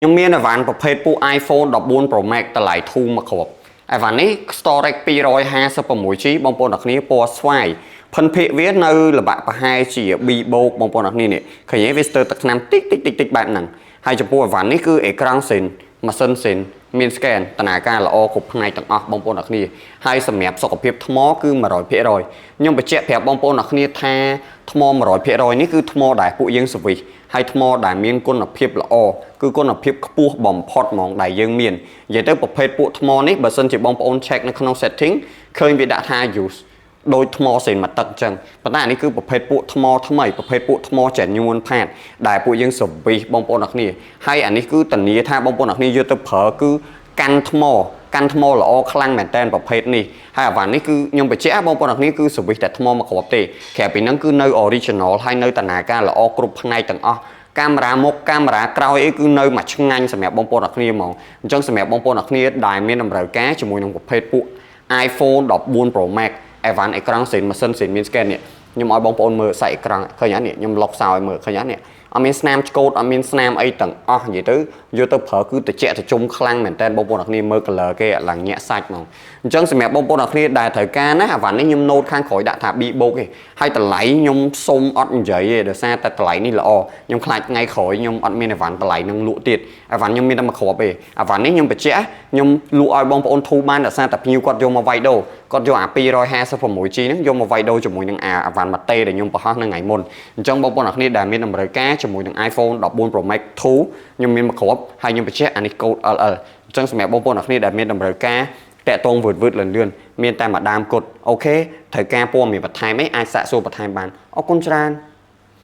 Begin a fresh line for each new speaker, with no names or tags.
ខ្ញុំមានអីវ៉ាន់ប្រភេទពួក iPhone 14 Pro Max តម្លៃធូរមួយគ្រាប់អីវ៉ាន់នេះ storage 256 G បងប្អូនអ្នកគ្នាពណ៌ស្វាយភិនភាគវានៅល្បាក់ប្រហែលជា B បូកបងប្អូនអ្នកគ្នានេះឃើញទេវាស្ទើរទឹកថ្នាំតិចតិចតិចតិចបែបហ្នឹងហើយចំពោះអីវ៉ាន់នេះគឺអេក្រង់ស៊ីនម៉ាស៊ីនស៊ីនមាន scan ដំណើរការល្អគ្រប់ផ្នែកទាំងអស់បងប្អូនអ្នកគ្នាហើយសម្រាប់សុខភាពថ្មគឺ100%ខ្ញុំបញ្ជាក់ប្រាប់បងប្អូនអ្នកគ្នាថាថ្ម100%នេះគឺថ្មដែលពួកយើង service ហើយថ្មដែលមានគុណភាពល្អគឺគុណភាពខ្ពស់បំផុតហ្មងដែលយើងមាននិយាយទៅប្រភេទពួកថ្មនេះបើសិនជាបងប្អូន check នៅក្នុង setting ឃើញវាដាក់ថា use ដូចថ្មសេនមកទឹកអញ្ចឹងប៉ុន្តែអានេះគឺប្រភេទពួកថ្មថ្មីប្រភេទពួកថ្ម genuine part ដែលពួកយើង service បងប្អូនអ្នកគ្នាហើយអានេះគឺធានាថាបងប្អូនអ្នកគ្នាយកទៅប្រើគឺកាន់ថ្មកាន់ថ្មល្អខ្លាំងមែនតើប្រភេទនេះហើយអាវ៉ាន់នេះគឺខ្ញុំបញ្ជាក់បងប្អូនអ្នកគ្នាគឺ service តែថ្មមួយគ្រាប់ទេក្រៅពីហ្នឹងគឺនៅ original ហើយនៅដំណើរការល្អគ្រប់ផ្នែកទាំងអស់កាមេរ៉ាមុខកាមេរ៉ាក្រោយអីគឺនៅមួយឆ្ងាញ់សម្រាប់បងប្អូនអ្នកគ្នាហ្មងអញ្ចឹងសម្រាប់បងប្អូនអ្នកគ្នាដែលមានតម្រូវការជាមួយនឹងប្រភេទពួក iPhone 14 Pro Max អេវ៉ាន់អេក្រង់សេនម៉ាស៊ីនសេនមាន scan នេះខ្ញុំឲ្យបងប្អូនមើលសាច់អេក្រង់ឃើញអត់នេះខ្ញុំលុកសោឲ្យមើលឃើញអត់នេះអត់មានស្នាមឆ្កូតអត់មានស្នាមអីទាំងអស់និយាយទៅយកទៅប្រើគឺត្រជាក់ត្រជុំខ្លាំងមែនតើបងប្អូនអ្នកគ្នាមើល color គេឡើងញាក់សាច់ហ្មងអញ្ចឹងសម្រាប់បងប្អូនអ្នកគ្នាដែលត្រូវការណាអាវ៉ាន់នេះខ្ញុំ note ខាងក្រោយដាក់ថា B បូកទេហើយតម្លៃខ្ញុំសុំអត់និយាយទេដោយសារតែតម្លៃនេះល្អខ្ញុំខ្លាចថ្ងៃក្រោយខ្ញុំអត់មានអីវ៉ាន់តម្លៃនឹងលក់ទៀតអីវ៉ាន់ខ្ញុំមានតែមួយគ្រាប់ទេអីវ៉ាន់នេះខ្ញុំបញ្ជាក់ខ្ញុំលក់ឲ្យបងប្អូនធូរបានដោយសារតែភ្ញៀវគាត់យកមកវាយដូរគាត់យកអា 256G ហ្នឹងយកមកវាយដូរជាមួយនឹងអាអីវ៉ាន់ម៉ាតេដែលខ្ញុំបង្ហោះនៅថ្ងៃមុនអញ្ចឹងបងប្អូនអ្នកគ្នាដែលមានតម្រូវការជាមួយនឹង iPhone 14 Pro Max 2ខ្ញុំមានមួយគ្រាប់ហើយខ្ញុំបញ្ជាក់អានេះកូដ LL អញ្ចឹងសម្រាប់បងប្អូនអ្នកគ្នាដែលមានតម្រូវការតាក់តងវឺតវឺតលឿនលឿនមានតែមួយដើមគត់OK ត្រូវការព័ត៌មានបន្ថែមអីអាចសាកសួរបន្ថែមបានអរគុណច្រើន។